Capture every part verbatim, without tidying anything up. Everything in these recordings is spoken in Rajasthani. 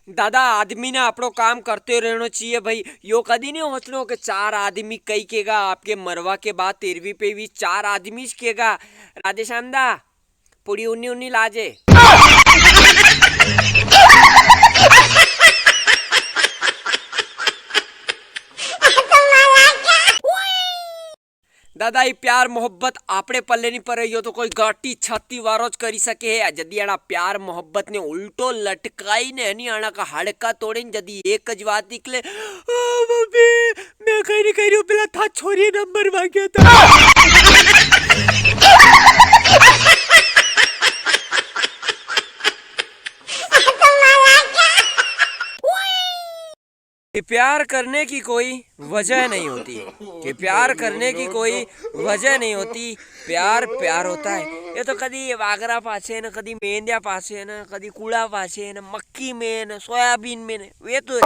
दादा, आदमी ने आपणो काम करते रहणो चाहिए भाई। यो कदी नी होचणो के चार आदमी कई केगा, आपके मरवा के बाद तेरवी पे भी चार आदमी ज केगा, "राधेश्याम दा, पुड़ी उन्नी उन्नी लाजे।" दादा, ई प्यार मोहब्बत आपणे पल्ले नी पड़े, यो तो कोई गाटी छाती वारो ज करी सके है। जदी अणा प्यार मोहब्बत ने उल्टो लटकाई ने हनी अणा का हाड़का तोड़े ने जदी एक ज बात निकले, "ओ मम्मी, मैं कई नी कई री हूँ, पेला था छोरी नंबर मांग्या था।" कि प्यार करने की कोई वजह नहीं होती, कि प्यार करने की कोई वजह नहीं होती, प्यार प्यार होता है। ये तो कदी वागरा पाछे न, कदी मेंढ्या पाछे न, कदी कूड़ा पाछे न, मक्की में न, सोयाबीन में न, ये तो है।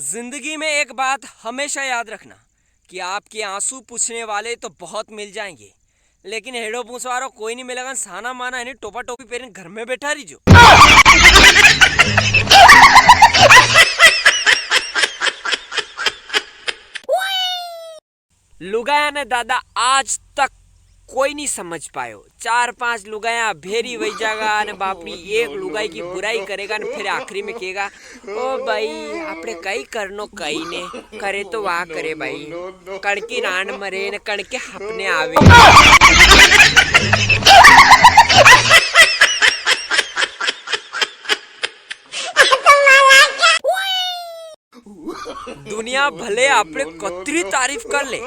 जिंदगी में एक बात हमेशा याद रखना कि आपके आंसू पूछने वाले तो बहुत मिल जाएंगे, लेकिन हेड़ो पूछवारो कोई नी मिलेगा। साना माना है नी, टोपा टोपी पहन घर में बैठा रही जो। लुगाया ने दादा आज तक कोई नी समझ पायो। चार पांच लुगाया भेरी वही जागा ने बापड़ी एक लुगाई की बुराई करेगा ने फिर आखिरी में कहेगा, "ओ भाई, आपणे कई करनो कई ने, करे तो वाह करे भाई, कणकी रांड मरे ने कणके हपने आवे।" दुनिया भले आपणे कतरी तारीफ कर ले,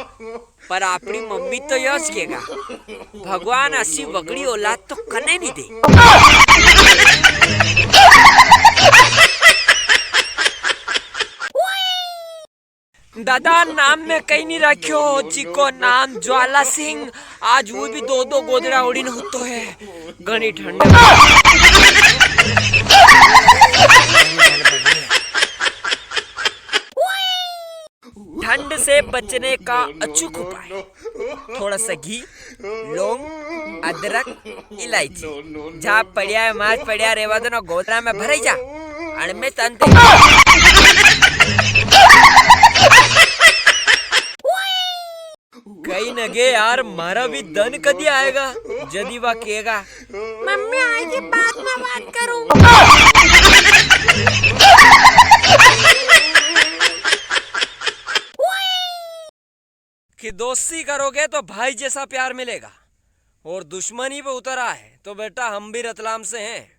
पर आपणी मम्मी तो यो ज केगा, "भगवान असी वगड़ी औलाद तो कने नी दे।" दादा, नाम में कई नी राख्यो, जिको नाम ज्वाला सिंह, आज वो भी दो दो गोदड़ा ओढ़ी ने होतो है। घणी ठंड। ठंड से बचने का अचूक उपाय, थोड़ा सा घी, लौंग, अदरक, इलायची, जहाँ पड़िया है, माज पड़िया रेवा दो ना, गोदड़ा में भराई जा, अण में तन ते। कई नगे यार, मारा भी दन कदी आएगा, जदी वा केगा, "मम्मी आएगी, बाद में बात करूं।" कि दोस्ती करोगे तो भाई जैसा प्यार मिलेगा, और दुश्मनी पे उतर आए तो बेटा हम भी रतलाम से हैं,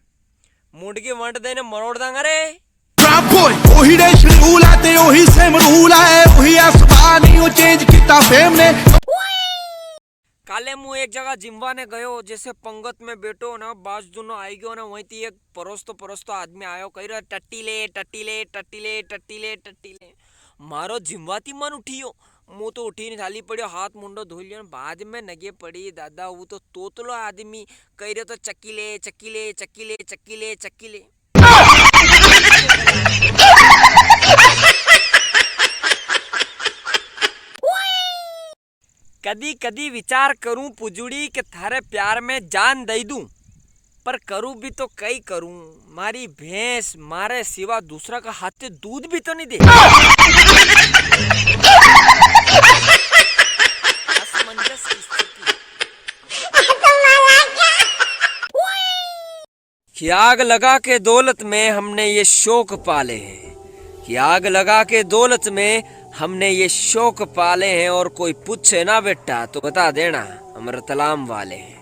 मुंड की वंड देने मरोड़ दांगा रे। Rap boy, ਉਹੀ ਡੈਂਸ ਰੂਲ ਆ ਤੇ ਉਹੀ ਸੇਮ ਰੂਲ ਆ, ਉਹੀ ਆਸਮਾਨ ਹੀ ਉਹ ਚੇਂਜ ਕੀਤਾ ਫੇਮ ने। काले मु एक जगह जिमवा ने गयो, जैसे पंगत में बैठो ना, बाज दुनो आई गयो ना, वहीं थी एक परोसतो परोसतो आदमी आयो, कही रहो, "टट्टी ले, टट्टी ले, टट्टी ले, टट्टी ले, टट्टी ले।" मारो जिमवा थी मन उठियो, मु तो उठी ने थाली पड़ियो, हाथ मुंडो धो लियो, बाद में नगे पड़ी दादा, वो तो तोतलो आदमी, कही रहो तो, "चक्की ले, चक्की ले, चक्की ले, चक्की ले, चक्की ले।" कदी कदी विचार करूं पुजुड़ी के थारे प्यार में जान दई दूं, पर करूं भी तो कई करूं, मारी भैंस मारे सिवा दूसरा का हाथ से दूध भी तो नी दे। असमंजस की स्थिति। कि आग लगा के दौलत में हमने ये शौक पाले हैं, कि आग लगा के दौलत में हमने ये शौक पाले हैं, और कोई पूछे ना बेटा तो बता देना हम रतलाम वाले हैं।